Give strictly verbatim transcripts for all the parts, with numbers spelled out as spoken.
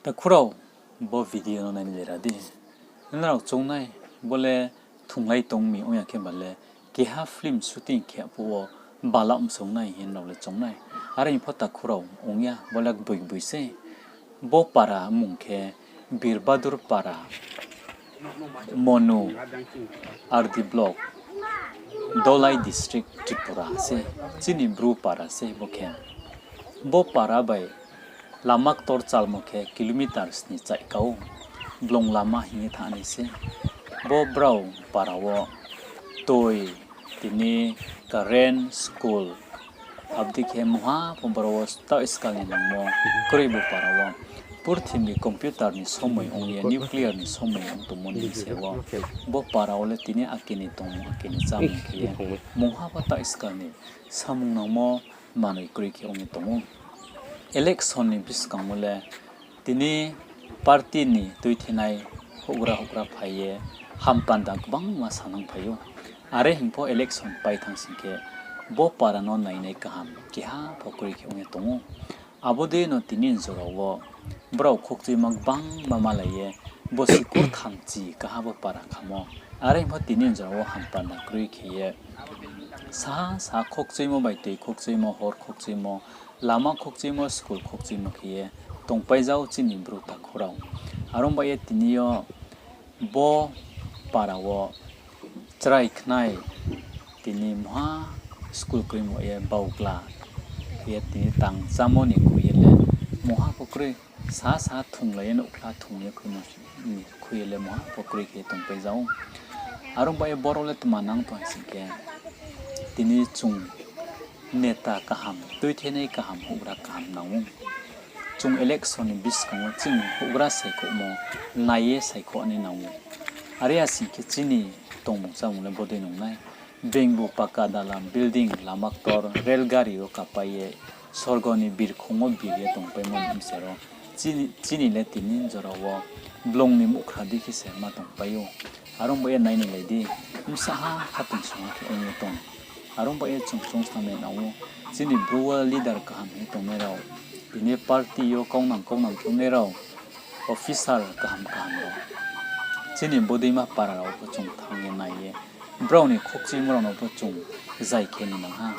Takhu rao, bo video no nai ni lera di. Nrao choung nai, bo le thunglai tong mi ong ya khe ba le, keha film shooting khe phuh wo bala msong nai hing nrao le choung nai. Are hing pho takhu rao ong ya, bo le gboi gboi sei. Bo para mmung khe Birbadur para, Monu, R D block, Dholai district, Tripura se, chini Bru para se bo khe. Bo para bai lama ktor chalmo khe kilometer sni chaih ka ou, blong lama hing ye thanng nai se. Bo brao para wo toi, tini current, school, abo dei khe mungha pho boro wo taoh skal ni nangmo kroi bo para wo. Purthimbi computer ni somoi ong ye, nuclear ni somoi ong tongmo ni se wo. Bo para wo le tini ake ni tongmung, ake ni chámung khe ye, mungha pho taoh skal ni samung nangmo manoi kroi khe ong ye tong ou. Election ni buskang wo le tini party ni tuithenai houhgra houhgra phai ye hampanda gbangma sanang phai ou. Are hing pho election pai thanng sing khe bo para no nainai kaham keha pho kroi khe ong ye tong ou. Abo dei no tini jora wo brao khokchuimo gbangma malai ye bosi kurthamchi kaha bo para khamo. Are hing pho tini jora wo hampanda kroi khe ye saha saha khokchuimo bai toi khokchuimo, hor khokchuimo, lama khokchuimo, school khokchuimo khe ye tongpai zao chini Bru takhu rao. Are ong bai ye tini yo bo para wo chrai khnai tini mungha school kroimo ye baukla khe ye tini tang chámo ni khui ye le mungha pho kroi, sa sa thunglai ye nouhkhla thung ye khuimo ni khui ye le mungha pho kroi khe tongpai zao. Are ong bai ye boro le tma nang tong sing khe, tini chung neta kaham, tuithenai kaham, houhgra kaham nang ou. Chung election ni buskang wo chini houhgra saikhouhmo nai ye saikhouh nai nang ou. Are ya sing khe chini tongmung chámung le bodei nung nai. Beingbu paka dalam, building, lama ktor, rail gari wo kapai ye, sorgo ni birkhong wo bir ye tongpaimo ni bsero, chini, chini le tini jora wo blong ni muhkhra dei khe se ma tongpai ou. Are ong bai ye nai ni lai di, bsa ha khatungsung ha khe ong ye tong. Are ong bai ye chung chung snam nai nang ou, chini Bru wo leader kaham hing tongnai rao, tini party yo kaunang kaunang khe ongnai rao, officer kaham kaham rao, chini bodeima para rao pho chung thanng ye nai ye, brao ni khokchuimo rao no pho chung zai khe ni nang ha.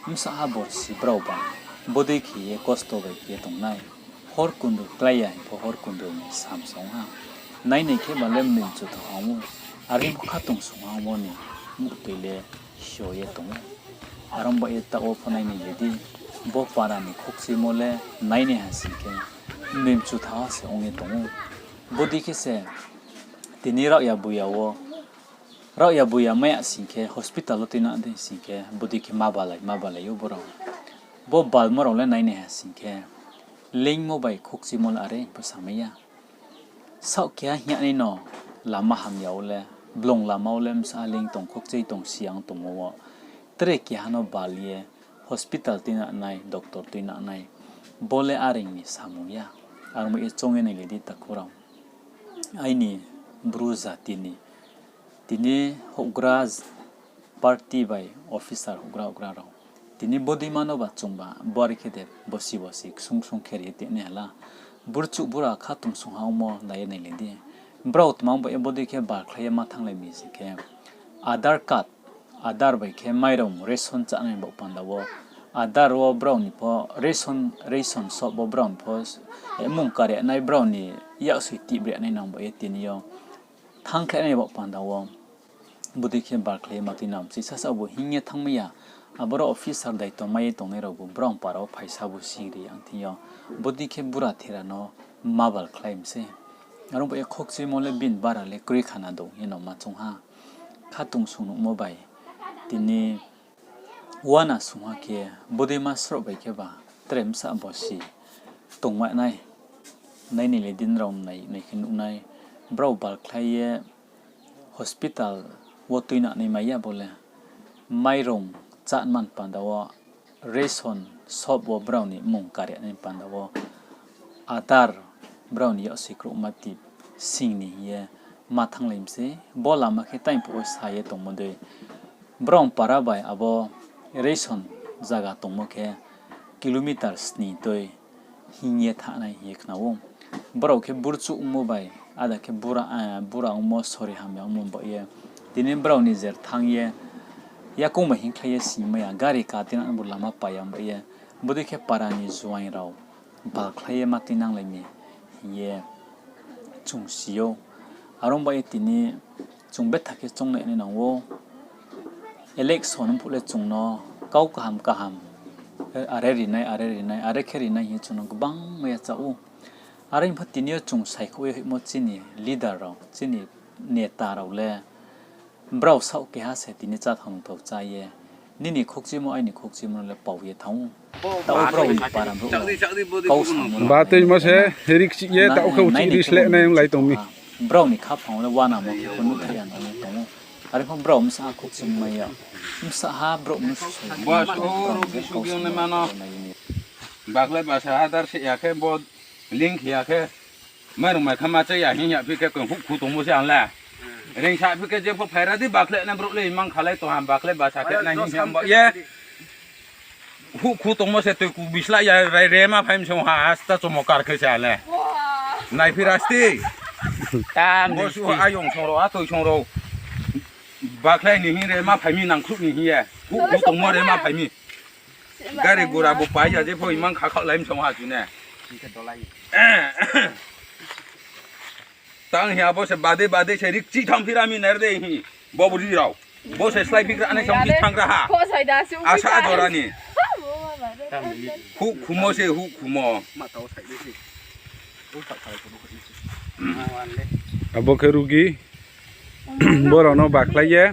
Bsa ha borsi brao ba bodei khe ye kosto bai khe ye tong nai. Hor kundur klái ya hing pho hor kundur ni sam song ha. Nai nai khe ba le mnoi mchu tha ha ou. Are hing pho khatungsung ha mo ni muhtoi le hio ye tong ou. Are ong bai ye taoh wo pho nai ni lai di. Bo para ni khokchuimo le nai nai ha sing khe mnoi mchu tha ha se ong ye tong ou. Bodei khe se tini raohya buya wo, raohya buya mai ya sing khe hospital wo tuina dei sing khe bodei khe ma balai, ma balai ou brao. Bo balmo rao le nai nai ha sing khe, leingmo bai khokchuimo le are pho samai ya. Saoh keha hing ya nai no lama hamya wo le, blong lama wo le bsa leing tong, khokchui tong, siang tongmo wo. Tre keha no bal ye hospital tuina nai, doctor tuina nai. Bo le areing ni samung ya. Are ong bai ye choung ye nai lai di takhu rao. Aini Bru jati ni tini houhgra party bai officer houhgra houhgra rao. Tini bodeima no ba chung ba bari khe de bosi bosi ksung ksung khe ri ye tinai ha la. Burchuh bura khatungsung ha ongmo nai ye nai lai di. Brao tma bai ye bodei khe balkhlai ye ma thannglai mi sing khe, Aadhaar card, Aadhaar bai khe mairung ration chánai baoh panda wo, Aadhaar wo brao ni pho ration, ration shop wo brao ni pho, eh, mung karianai brao ni yaksoi tibranai nang bai ye tini yo thanngkhlainai baoh panda wo. Bodei khe balkhlai ye ma tuinang, chisa sa bo hing ye thanngmai ya, aboro officer daito mai ye tongnai rao bo brao para wo phaisa bo sing ri yang thing yo. Bodei khe bura thera no ma balkhlai mi se. Are ong bai ye khokchuimo le bini bara le kroi khana dou hing ye no ma choung ha. Khatungsung nuhmo bai tini uana sung ha khe, bodeima sroh bai khe ba tre bsa bosi tongma nai. Nai ni lai di nrao nai, nai khe nuh nai. Brao balkhlai ye hospital wo tuina nai mai ya bo le. Mairung chánma ni panda wo, ration shop wo brao ni mung karianai ni panda wo, Aadhaar brao ni yaksoi krouhma tip sing ni hing ye ma thannglai mi se. Bo lama khe taing phuh wo sa ye tongmo dei. Brao para bai abo ration zaga tongmo khe kilometer sni toi hing ye thanai hing ye khna ou. Brao khe burchuh ongmo bai, ada khe bura, eh, bura ongmo, sori hamya ongmo bai ye. Tini brao ni jer thanng ye, yakoung bai hingkhlai ye simai ya, gari katina bo lama pai ya bai ye. Bodei khe para ni juaing rao bakhlai ye ma tuinanglai mi hing ye chung si ou. Aro bai ye tini chung betha khe choungnai nai nang ou. Election ong phuh le chung no kau kaham kaham, eh, are rinai, are rinai, are khe rinai hing ye chung no gbangma yachaoh ou. Are pho tini yo chung saikhouh ye hoihmo chini leader rao, chini neta rao le, brao saoh keha se tini cháthao nungthao chá ye, nini khokchimo, aini khokchimo no le pau ye thanng ou. Taoh brao ni para brouh no kau samo Ba tuimo se rikchih ye taoh khe uchih ri sleh nai onglai tong mi. Brao ni khaphang le uanamo khe pho nuhthai ya no tong ou. Are pho brao bsa ha khokchimo mai ya. Bsa ha brouh mnusu soi Bo brao sugi je sugi kau samo nai mano. Bakhlai basa ha dar se ya khe bo link ya khe. Mairung mai kha ma chá ya hing ya phi khe kong houhkhu tongmo se ang le. Reingsa phi khe jepho phaira di bakhlai na brouh le imang khalai tong ha bakhlai basa khe nai hing ya bo ye. Houhkhu tongmo se toi ku bisla ya rai rema phai mi song ha asta chomo kar khe se ang le. Naiphi ra sti. Bo su ayong song rao, atoi song rao. Bakhlai ni hing rema phai mi nangkhruh ni hing ye. Houhkhu tongmo rema phai mi. Gari gura bo pai ya jepho imang khakhaoh lai mi song ha chu ne. Tang hi abo se bade bade se rikchih thanngphi ra mi nai de hi. Bo bri rao. Bo se slái phigra nai song phi thanng ra ha. Asa jora ni. Houhkhumo se houhkhumo. Abo khe rugi. Brao no bakhlai ye.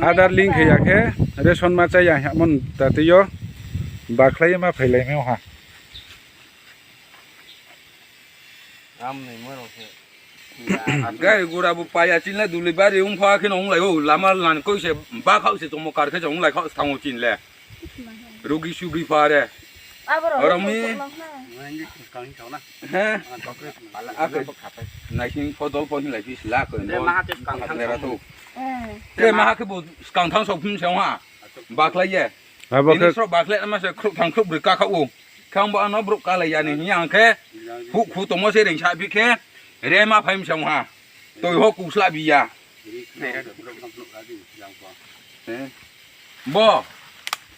Aadhaar link khe ya khe, ration ma chá ya hingmo ta tui yo. Bakhlai ye ma phailai mi ha. Gari gura bo pai ya chini le delivery ong pha khe no onglai ou, lama lan koi se bakhaoh se chomo kar khe se onglai khaoh se thanng ou chini le. Rugi sugi pha re. Aro mi. Naising pho dol pho hinglai phi sla khe. Tre maha khe bo skang thanng saoh phim se ong ha. Bakhlai ye. Tini sroh bakhlai ma se khrouh thang khrouh broi kakhaoh ou. Khe ang bo ano brouh kalai ya ni hing ang khe. Houhkhu tongmo se reingsa phi khe. Rema phai mi se ong ha. Toi ho kusla bi ya. Bo.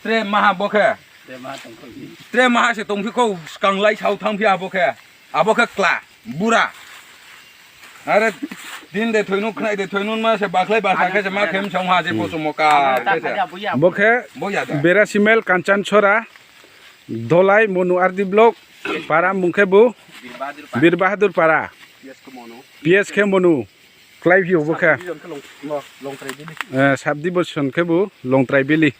Tre maha bo khe. Tre maha se tongphi khou skang lai sao thanngphi abo khe. Abo khe kla. Bura. Are din de thoinu khnai de thoinu ma se bakhlai basa khe se ma khem song ha je bo chomo kar khe se. Bo khe Bo ya da. Berasimel Kanchanchora, Dholai Monu R D block, para mung khe bo Bir Bahadur para. P S khe Monu. Klái phi ou bo khe. Sub division khe Longtrai Valley.